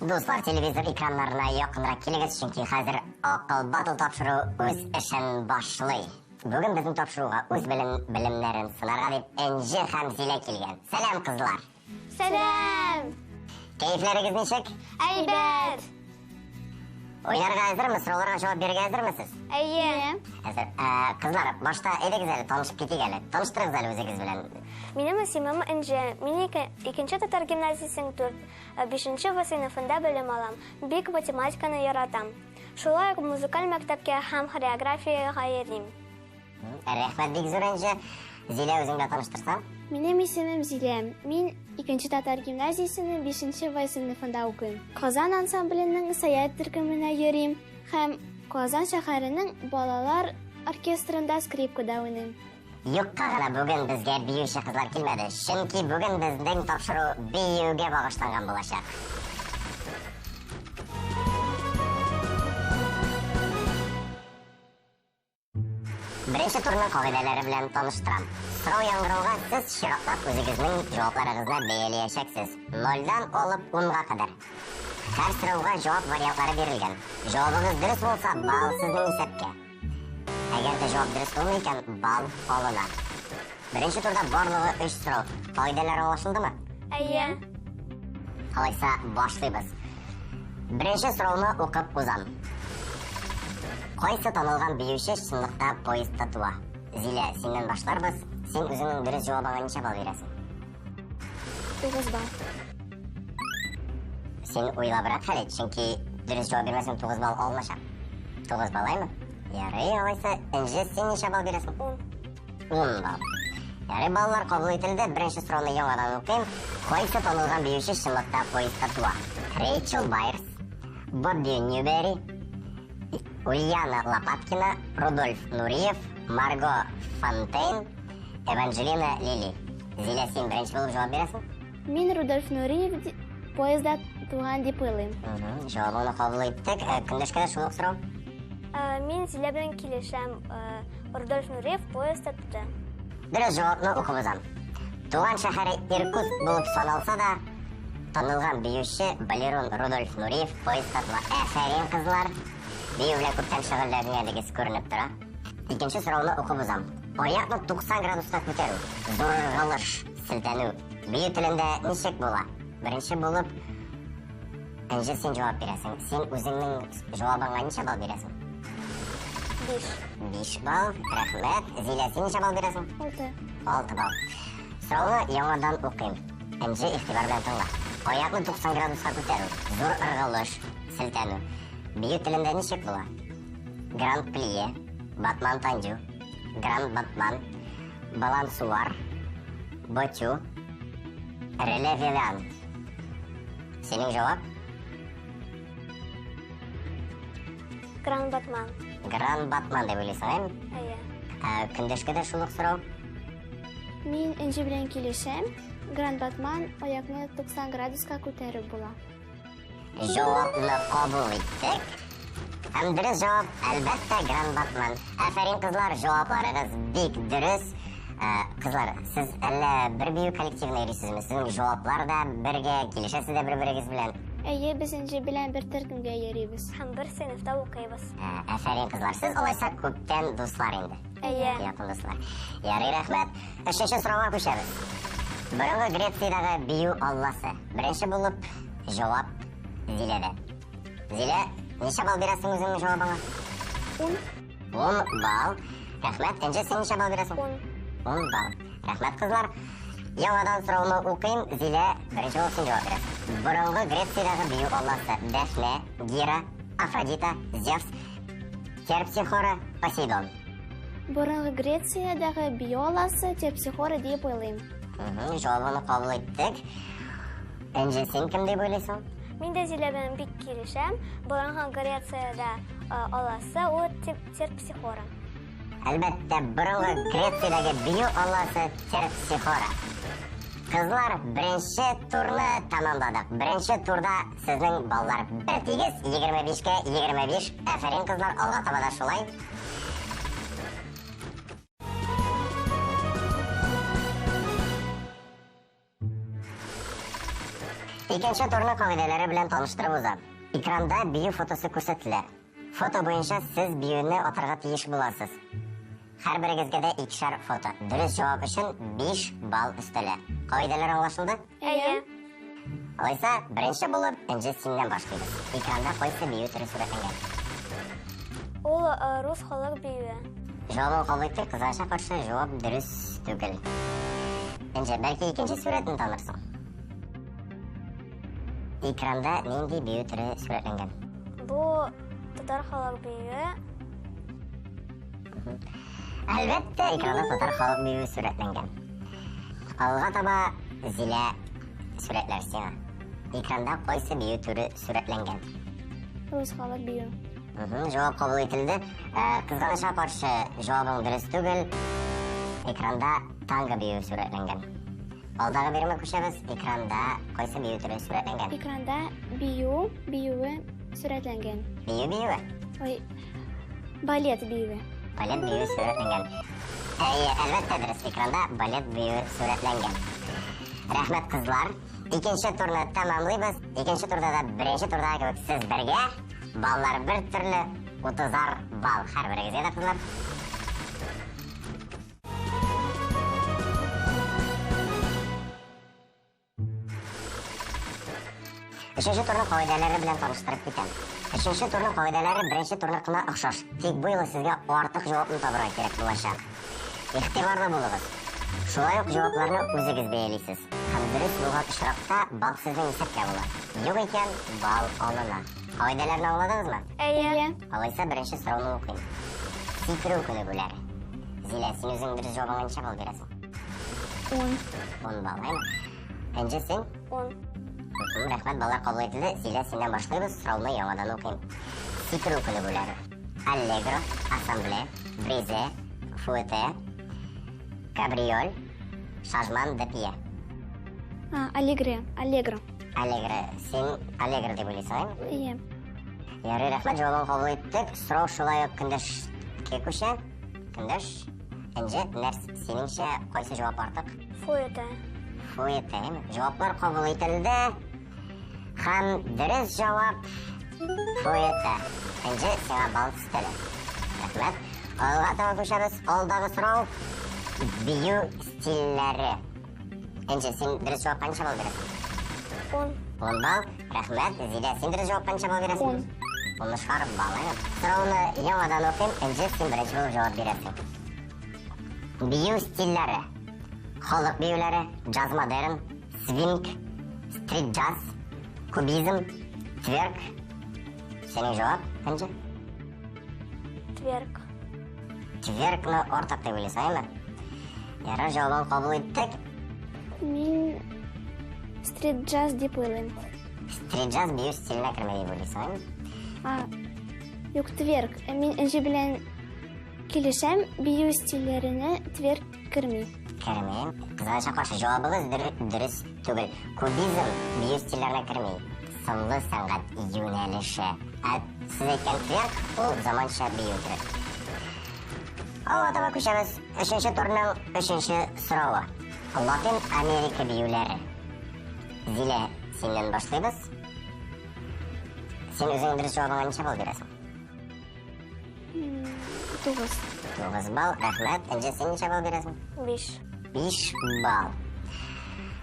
Дуслар, телевизор экраннарына якынрак килегез, чөнки хәзер Акыл Батл тапшыру үз эшен башлый. Бүген безнең тапшыруга үз белем, белемнәрен сынарга дип Энҗе һәм Зилә килгән. Сәлам, кызлар! Сәлам! Кәефләрегез ничек? Әйбәт! Уйнарга әзерме? Сорауларга җавап бирергә әзермесез? Әйе. Әзер. Ә, кызлар, башта әйдәгез әле танышып китик әле. Таныштырыгыз әле үзегез белән. Минем исемем Энҗе. Мин ике, икенче татар гимназиясенең 4, 5 В сыйныфында белем алам. Бик математиканы яратам. Шулай ук музыкаль мәктәпкә һәм хореографиягә йөрим. Рәхмәт бик зур, Энҗе. Зилә, үзең дә таныштырсаң. Минем исемем Зилә. Мин икенче татар гимназиясенең 5 В сыйныфында укыйм. Казан ансамбленең Саят төркеменә йөрим һәм Казан шәһәренең балалар оркестрында скрипкада уйныйм. Юкка гына бүген безгә биюче кызлар килмәде, чөнки бүген безнең тапшыру биюгә багышланган булачак. Беренче турның кагыйдәләре белән таныштырам. Сорау яңгырауга сез чиратлап үзегезнең җавапларыгызны бәяләячәксез. Нольдан алып унга кадәр. Һәр сорауга җавап вариантлары бирелгән. Җавабыгыз дөрес булса, балл сезнең исәпкә. Әгәр дә җавап дөрес булмый икән, балл алына. Беренче турда барлыгы өч сорау. Кагыйдәләр аңлашылдымы? Әйе. Алайса башлыйбыз. Беренче сорауны укып узам. Кайсы танылган биюче чынлыкта поездда туа? Зилә, синнән башларбыз. Син үзеңнең дөрес җавабыңа ничә балл бирәсең? 9 балл. Син уйлабрак хәл ит, чөнки дөрес җавап бирмәсәң 9 балл алыначак. 9 балл аймы? Ярый, алайса, Энҗе, син ничә балл бирәсең? 10. 10 балл. Ярый, баллар кабул ителде. Беренче сорауны яңадан укыйм. Кайсы танылган биюче чынлыкта поездда туа? Рейчел Байерс, Бобби Ньюберри, Ульяна Лопаткина, Рудольф Нуриев, Марго Фонтейн, Эванжелина Лили. Зилә, син беренче булып җавап бирәсең? Мин Рудольф Нуриев поездда туган дип уйлыйм. Җавабыңны кабул иттек. Көндәшкә дә шул ук сорау. Мин Зилә белән килешәм. Рудольф Нуриев поездда туды. Дөрес җавапны укып узам. Туган шәһәре Иркутск булып саналса да, танылган биюче балерун Рудольф Нуриев поездда туа. Әфәрин, кызлар! Бию белән күптән шөгыльләнгәнегез күренеп тора. Икенче сорауны укып узам. Аякны 90 градуска күтәрү, зур ыргылыш, селтәнү бию телендә ничек була? Беренче булып Энҗе, син җавап бирәсең. Син үзеңнең җавабыңа ничә балл бирәсең? 5. 5 балл. Рәхмәт. Зилә, син ничә балл бирәсең? 6. 6 балл. Сорауны яңадан укыйм. Энҗе, игътибар белән тыңла. Аякны 90 градуска күтәрү, зур ыргылыш, селтәнү. Бию телендә ничек була? Гранд плие, батман тандю, гранд батман, балансуар, ботю, релевиан. Синең җавап? Гранд Батман. Гранд Батман дип уйлыйсың, әйме? Әйе. Ә, көндәшкә дә шул ук сорау. Мин Энҗе белән килешәм. Гранд Батман аякны 90 градуска күтәреп була. Җавапны кабул иттек. Һәм дөрес җавап, әлбәттә, Гранд Батман. Афәрин, кызлар, җавапларыгыз бик дөрес. Ә, кызлар, сез әллә бер бию коллективына йөрисезме? Сезнең җаваплар да бергә, килешәсез дә бер-берегез белән. Әйе, без Энҗе белән бер төркемгә йөрибез. Һәм бер сыйныфта укыйбыз. Ә, афәрин, кызлар. Сез алайса күптән дуслар инде. Әйе. Якын дуслар. Ярый, рәхмәт. Өченче сорауга күчәбез. Борынгы Грециядәге бию алласы. Беренче булып җавап Зиләдә. Зилә, ничә балл бирәсең үзеңнең җавабыңа? 10. 10 балл. Рәхмәт. Энҗе, син ничә балл бирәсең? 10. 10 балл. Рәхмәт, кызлар. Яңадан сорауны укыйм. Зилә, беренче булып син җавап бирәсең. Борынгы Грециядәге бию алласы Дәфнә, Гера, Афродита, Зевс, Терпсихора, Посейдон. Борынгы Грециядәге бию алласы Терпсихора дип уйлыйм. Җавабыңны кабул иттек. Энҗе, син кем дип уйлыйсың? Мин дә Зилә белән бик килешәм. Борынгы Грециядә алласы ул Терпсихора. Әлбәттә, борынгы Грециядәге бию алласы Терпсихора. Кызлар, беренче турны тәмамладык. Беренче турда сезнең баллар бер тигез, 25-кә 25. Афәрин, кызлар, алга таба да шулай. Икенче турның кагыйдәләре белән таныштырып узам. Экранда бию фотосы күрсәтелә. Фото буенча сез биюне атарга тиеш буласыз. Һәрберегезгә дә икешәр фото. Дөрес җавап өчен 5 балл өстәлә. Кагыйдәләр аңлашылды? Әйе. Алайса, беренче булып, Энҗе синнән башлыйбыз. Экранда кайсы бию төре сурәтләнгән? Ул э, рус халык биюе. Җавабын кабул иттек, кызганычка каршы, җавап дөрес түгел. Энҗе, бәлки икенче сурәтне танырсың? Экранда нинди бию төре сурәтләнгән? Бу татар халык биюе. Әлбәттә, экранда татар халык биюе сурәтләнгән. Алга таба Зилә сурәтләр сиңа. Экранда кайсы бию төре сурәтләнгән? Рус халык биюе. Җавап кабул ителде. Э, кызганычка каршы, җавабың дөрес түгел. Экранда танго биюе сурәтләнгән. Алдагы биремгә күчәбез. Экранда кайсы бию төре сурәтләнгән? Экранда бию биюе сурәтләнгән. Бию биюе? Ой, балет биюе. Балет биюе сурәтләнгән. Әйе, әлбәттә дөрес. Экранда балет биюе сурәтләнгән. Рәхмәт, кызлар. Икенче турны тәмамлыйбыз. Икенче турда да беренче турдагы кебек сез бергә. Баллар бер төрле, 30 балл һәрберегезгә дә, кызлар. Өченче турның кагыйдәләре белән таныштырып китәм. Өченче турның кагыйдәләре беренче турныкына охшаш. Тик бу юлы сезгә артык җавапны табырга кирәк булачак. Игътибарлы булыгыз. Шулай ук җавапларны үзегез бәялисез. Һәм дөрес булган очракта балл сезнең исәпкә була. Юк икән, балл алына. Кагыйдәләрне аңладыгызмы? Әйе. Алайса беренче сорауны укыйм. Сикерү күнегүләре. Зилә, син үзең дөрес җавабыңа ничә балл бирәсең? 10. 10 балл, әйме? Энҗе, син? 10. Рәхмәт, баллар кабул ителде. Зилә, синнән башлыйбыз. Сорауны яңадан укыйм. Сикерү күнегүләре. Аллегро, ассамбле, бризе, фуэте, кабриоль, шажман де пье. Аллегро, аллегро. Аллегро. Син аллегро дип уйлыйсың, әйме? Әйе. Ярый, рәхмәт, җавабын кабул иттек. Сорау шулай ук көндәшкә күчә. Көндәш, Энҗе, нәрс, синеңчә кайсы җавап артык? Фуэте. Фуэте, әйме? Җаваплар кабул ителде. Һәм дөрес җавап фуэте. Энҗе, сиңа балл өстәлә. Рәхмәт. Алга таба күчәбез. Алдагы сорау бию стильләре. Энҗе, син дөрес җавапка ничә балл бирәсең? 10. 10 балл. Рәхмәт. Зилә, син дөрес җавапка ничә балл бирәсең? 10. Унышар балл. Әйме? Сорауны яңадан укыйм. Энҗе, син беренче булып җавап бирәсең. Бию стильләре. Халык биюләре, джаз-модерн, свинг, стрит-джаз, кубизм, тверк. Синең җавап, Энҗе? Тверк. Тверкны артык дип уйлыйсың, әйме? Ярар, җавабын кабул иттек. Мин стрит-джаз дип уйлыйм. Стрит-джаз бию стиленә керми дип уйлыйсың, әйме? А, юк, тверк. Мин Энҗе белән килешәм, бию стильләренә тверк керми. Керми. Кызганычка каршы, җавабыгыз дөрес түгел. Кубизм бию стильләренә керми. Сынлы сәнгать юнәлеше. Ә сез әйткән тверк ул заманча бию төре. Алга таба күчәбез. Өченче турның өченче соравы. Латин Америка биюләре. Зилә, синнән башлыйбыз. Син үзең дөрес җавабыңа ничә балл бирәсең? 9. 9 балл, рәхмәт. Энҗе, син ничә балл бирәсең? 5. 5 балл.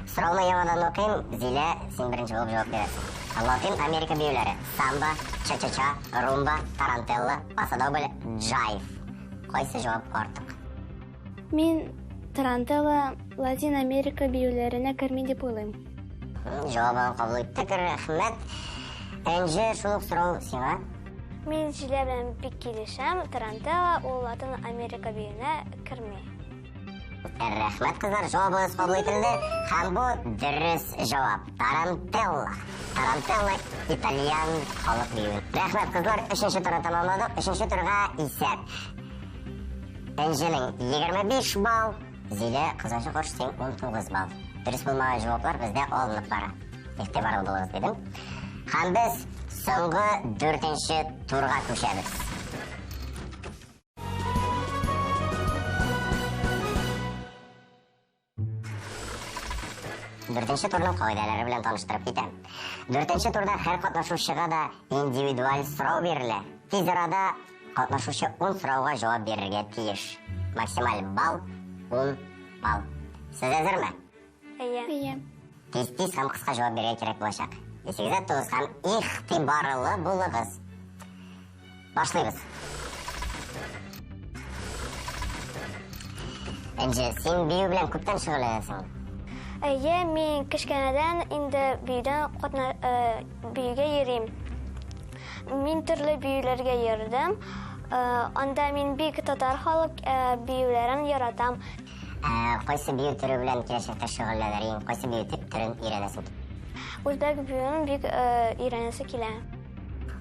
Сорауны яңадан укыйм. Зилә, син беренче булып җавап бирәсең. Латин Америка биюләре. Самба, ча-ча-ча, румба, тарантелла, пасадобль, джайв. Кайсы җавап артык? Мин тарантелла Латин Америка биюләренә керми дип уйлыйм. Җавабын кабул иттек, рәхмәт. Энҗе, шул ук сорау сиңа. Мин Зилә белән бик килешәм. Тарантелла ул Латин Америка биюенә керми. Рәхмәт, кызлар, җавабыгыз кабул ителде. Һәм бу дөрес җавап. Тарантелла. Тарантелла итальян халык биюе. Рәхмәт, кызлар, өченче турны тәмамладык. Өченче турга исәп. Энҗенең 25 балл, Зилә, кызганчы кош, син 19 балл. Дөрес булмаган җаваплар бездә алынып бара. Игътибарлы булыгыз дидем. Һәм без соңгы дүртенче турга күчәбез. Дүртенче турның кагыйдәләре белән таныштырып китәм. Дүртенче турда һәр катнашучыга да индивидуаль сорау бирелә. Тиз арада катнашучы 10 сорауга җавап бирергә тиеш. Максималь балл 10 балл. Сез әзерме? Әйе. Әйе. Тиз-тиз һәм кыска җавап бирергә кирәк булачак. Исегездә тотыгыз һәм игътибарлы булыгыз. Башлыйбыз. Энҗе, син бию белән күптән шөгыльләнәсең. Әйе, мин кечкенәдән инде биюдән катна э, биюгә йөрим. Мин төрле биюләргә йөрдем. Э, анда мин бик татар халык э, биюләрен яратам. Ә кайсы бию төре белән киләчәктә шөгыльләнер идең? Кайсы бию төрен өйрәнәсең? Үзбәк биюен бик э, өйрәнәсе килә.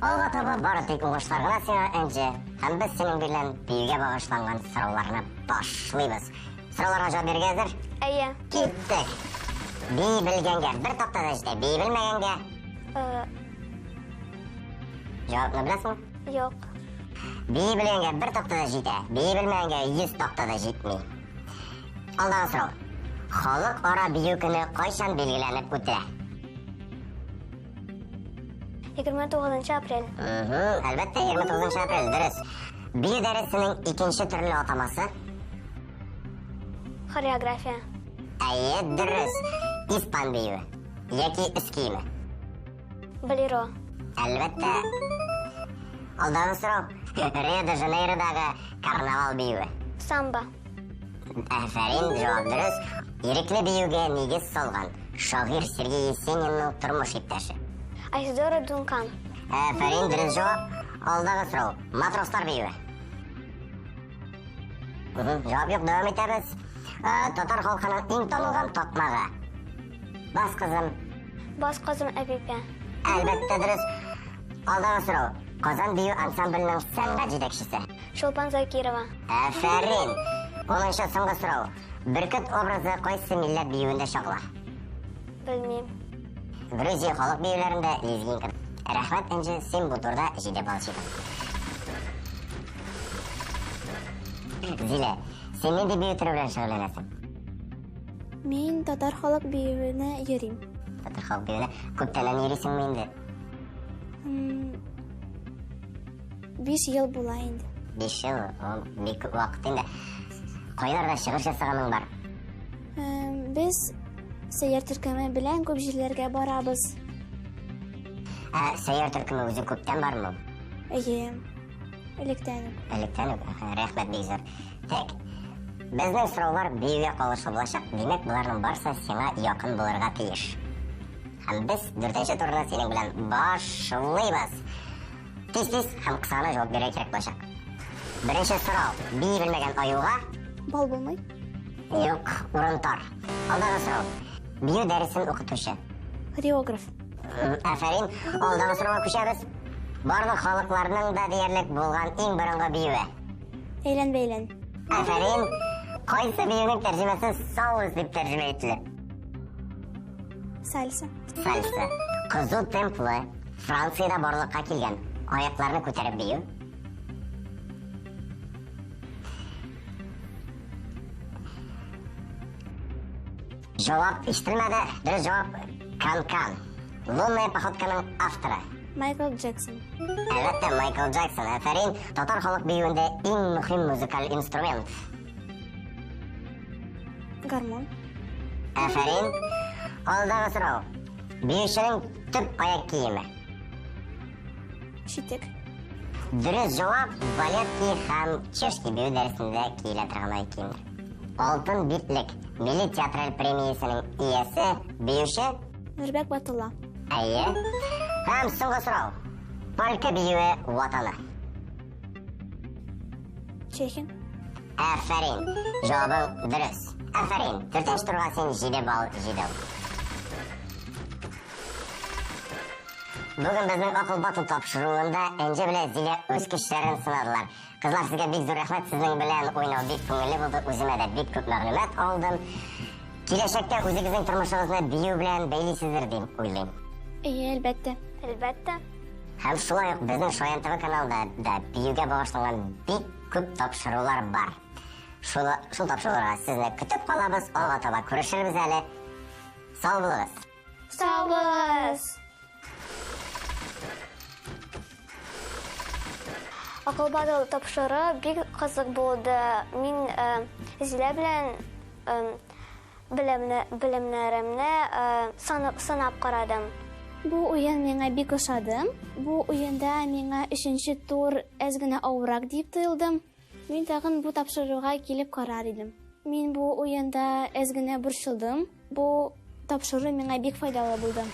Алга таба бары тик уңышлар гына сиңа, Энҗе. Һәм без синең белән биюгә багышланган сорауларны башлыйбыз. Сорауларга җавап бирергә әзер? Әйе. Киттек. Бии белгәнгә бер такта да җитә, бии белмәгәнгә Э, җавапны беләсеңме? юк. Бии белгәнгә бер такта да җитә, бии белмәгәнгә 100 такта да җитми. Алдагы сорау. Халыкара бию көне кайчан билгеләнеп үтә? 29 апрель. Угу, әлбәттә, 29 апрель, дөрес. Бию дәресенең икенче төрле атамасы? Хореография. Әйе, дөрес. Испан биюе яки өс киеме. Болеро. Әлбәттә. Алдагы сорау. Рио-де-Жанейродагы карнавал биюе. Самбо. Афәрин, җавап дөрес. Ирекле биюгә нигез салган шагыйрь Сергей Есенинның тормыш иптәше. Айсидора Дункан. Афәрин, дөрес җавап. Алдагы сорау. Матрослар биюе. Җавап юк, дәвам итәбез. Татар халкының иң танылган такмагы. Бас кызым. Бас кызым Әбибә. Әлбәттә, дөрес. Алдагы сорау. Казан бию ансамбленең сәнгать җитәкчесе. Чулпан Закирова. Афәрин. Унынчы соңгы сорау. Бөркет образы кайсы милләт биюендә чагыла? Белмим. Грузия халык биюләрендә лезгинка. Рәхмәт, Энҗе, син бу турда 7 балл җыйдың. Зилә, син нинди бию төре белән шөгыльләнәсең? Мин татар халык биюенә йөрим. Татар халык биюенә күптәннән йөрисеңме инде? 5 ел була инде. 5 ел, ул бик күп вакыт инде. Кайларда чыгыш ясаганың бар? Без Сәйяр төркеме белән күп җирләргә барабыз. Ә Сәйяр төркеме үзе күптән бармы? Әйе. Электән үк. Электән үк. Рәхмәт бик зур. Так. Безнең сораулар биюгә кагылышлы булачак. Димәк, боларның барысы сиңа якын булырга тиеш. Һәм без дүртенче турны синең белән башлыйбыз. Тиз-тиз һәм кыска гына җавап бирергә кирәк булачак. Беренче сорау. Бии белмәгән аюга бал булмый. Юк, урын тар. Алдагы сорау. Бию дәресен укытучы. Хореограф. Афәрин. Алдагы сорауга күчәбез. Барлык халыкларның да диярлек булган иң борынгы биюе. Әйлән-бәйлән. Афәрин. Кайсы биюнең тәрҗемәсе соус дип тәрҗемә ителә? Сальса. Сальса. Кызу темплы Франциядә барлыкка килгән аякларны күтәреп бию. Җавап ишетелмәде. Дөрес җавап Канкан. Лунная походканың авторы. Майкл Джексон. Әлбәттә, Майкл Джексон. Афәрин, татар халык биюендә иң мөһим музыкаль инструмент. Гармун. Афәрин. Алдагы сорау. Биюченең төп аяк киеме. Читек. Дөрес җавап балетки һәм чешский бию дәресендә киелә торган аяк киемнәр. Алтын битлек милли театраль премиясенең иясе биюче Нурбәк Батулла. Әйе. Һәм соңгы сорау. Полька биюе ватаны. Чехин. Афәрин. Җавабың дөрес. Афәрин. Дүртенче турга син 7 балл җыйдың. Бүген безнең Акыл батыл тапшыруында Энҗе белән Зилә үз көчләрен сынадылар. Кызлар, сезгә бик зур рәхмәт. Сезнең белән уйнау бик күңелле булды. Үземә дә бик күп мәгълүмат алдым. Киләчәктә үзегезнең тормышыгызны бию белән бәйлисездер дип уйлыйм. Әйе, әлбәттә. Әлбәттә. Һәм шулай ук безнең Шаян ТВ каналында да биюгә багышланган бик күп тапшырулар бар. Шул, шул тапшыруларга сезне көтеп калабыз. Алга таба күрешербез әле. Сау булыгыз! Сау булыгыз! Акыл батыл тапшыру бик кызык булды. Мин э, Зилә белән э, белемне, белемнәремне э, санап, сынап карадым. Бу уен миңа бик ошады. Бу уенда миңа өченче тур әз генә авыррак дип тоелды. Мин тагын бу тапшыруга килеп карар идем. Мин бу уенда әз генә борчылдым. Бу тапшыру миңа бик файдалы булды.